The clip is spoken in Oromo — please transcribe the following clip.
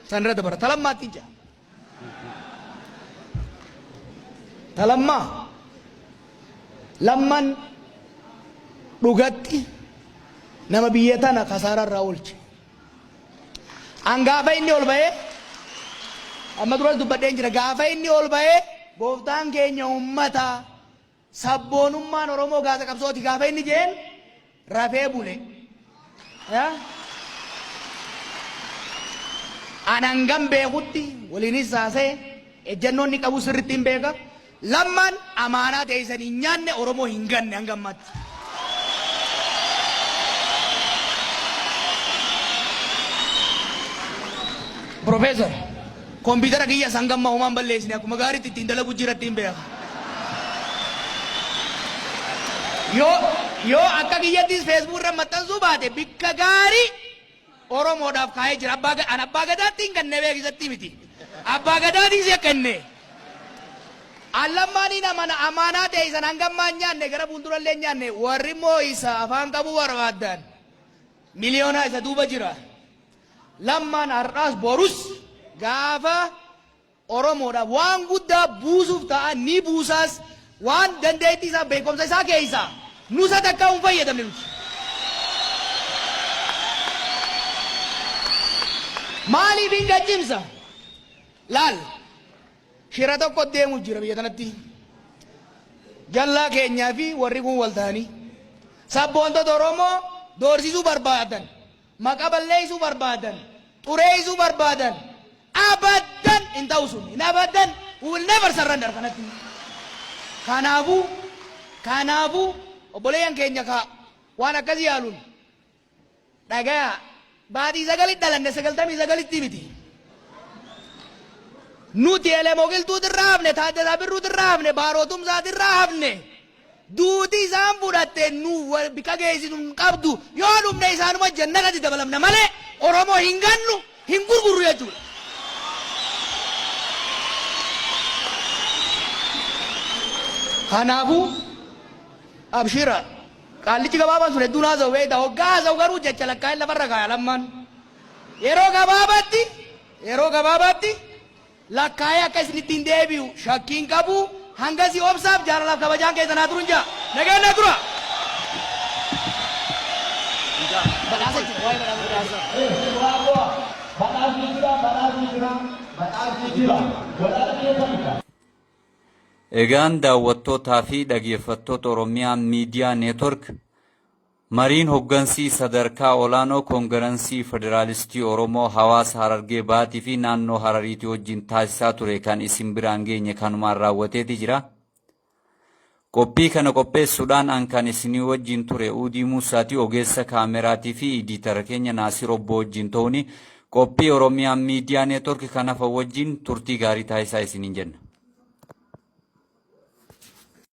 San irra dabara. Ta lammaatti hin ce'a. Ta lammaa lamman dhugatti nama biyya tana kasaaraa irraa oolche. An gaafa inni ol ba'ee amma duras dubbadheen jira gaafa inni ol ba'ee gooftaan keenya ummata sabboonummaan Oromoo gaasa qabsooti gaafa inni jeen rafee bule. Yaa? An hangam beekutti waliinis haasa'e ejjennoo inni qabu sirriitti hin beeka. Lammaan amaanaa teessan hin nyaanne Oromoo hin ganne hanga ammaatti. Profeesar, kompiitara kiyyas hanga ammaa homaa hin balleessine akkuma gaariitti ittiin dalagu jira ittiin beeka. Yoo yoo akka kiyyattis Facebook irra maxxansuu baate bikka gaarii Oromoodhaaf kaa'ee jira. Abbaa an abbaa gadaatti hin kenne beeksisatti miti. Abbaa gadaatii si kenne. An lammaaniin amana amaanaa teessan hanga ammaa hin nyaanne gara fuuldurallee hin nyaanne warri immoo isa afaan qabuu barbaaddan miliyoonaa isa duuba jira. Lammaan har'aas borus gaafa Oromoodhaaf waan guddaa buusuuf ta'a ni buusaas waan dandeettii isaa beekumsa isaa keessaa nusa takkaa hin fayyadamne nuti. Maaliif hin gaccimsa? Laal shira tokko deemu jira biyya tanatti. Jallaa keenyaa fi warri kun wal ta'anii sabboontota Oromoo doorsisuu barbaadan. Maqa balleeysuu barbaadan, xureeysuu barbaadan, abaddan hin ta'u sun. Hin abaddan, we will never surrender kanatti. Kanaafuu, kanaafuu obboleeyyan keenya ka waan akkasii yaaluun dhagaya baatii sagalit dhalanne sagaltamii sagalitti miti. Nuti Elemoo Qilxuutirraa hafne, Taaddasaa Birruutirraa hafne, Baaroo Tumsaatirraa hafne. Duuti isaan fudhatte nu bika geessitu hin qabdu. Yoo dhumne isaanuma jannatatti dabalamna malee Oromoo hin gannu, hin gurgurru jechuudha. Kanaafuu abshira qaallichi gabaabaan sun hedduun haasa'u beekta hoggaa haasa'u garuu jecha lakkaa'ee lafarra kaaya lammaan. Yeroo gabaabaatti yeroo gabaabaatti lakkaa'ee akka isinitti hin deebi'u shakkii hin qabu. Hangasii obsaaf jaalalaaf kabajaan keessan haa turun ja'a. Nagaan naa tura. Badhaasa jira waa'ee badhaasa. Badhaasni jira, badhaasni jira, badhaasni jira. Badhaasni eessa? Egaan daawwattootaa fi dhageeffattoota Oromiyaa Miidiyaa Neetwork Mariin hoggansii sadarkaa olaanoo Kongiransii Federaalistii Oromoo hawaasa Harargee Bahaatii fi naannoo Harariitii wajjin taasisaa ture kan isin biraan geenye kanumaan raawwateeti jira. Qophii kana qopheessuudhaan an kan isinii wajjin ture Uudii Muussaatii ogeessa kaameraatii fi idiitara keenya Naasir Obboo wajjin ta'uuni qophii Oromiyaa Miidiyaa Neetwork kan hafa wajjin turtii gaarii taasisaa isiniin jenna.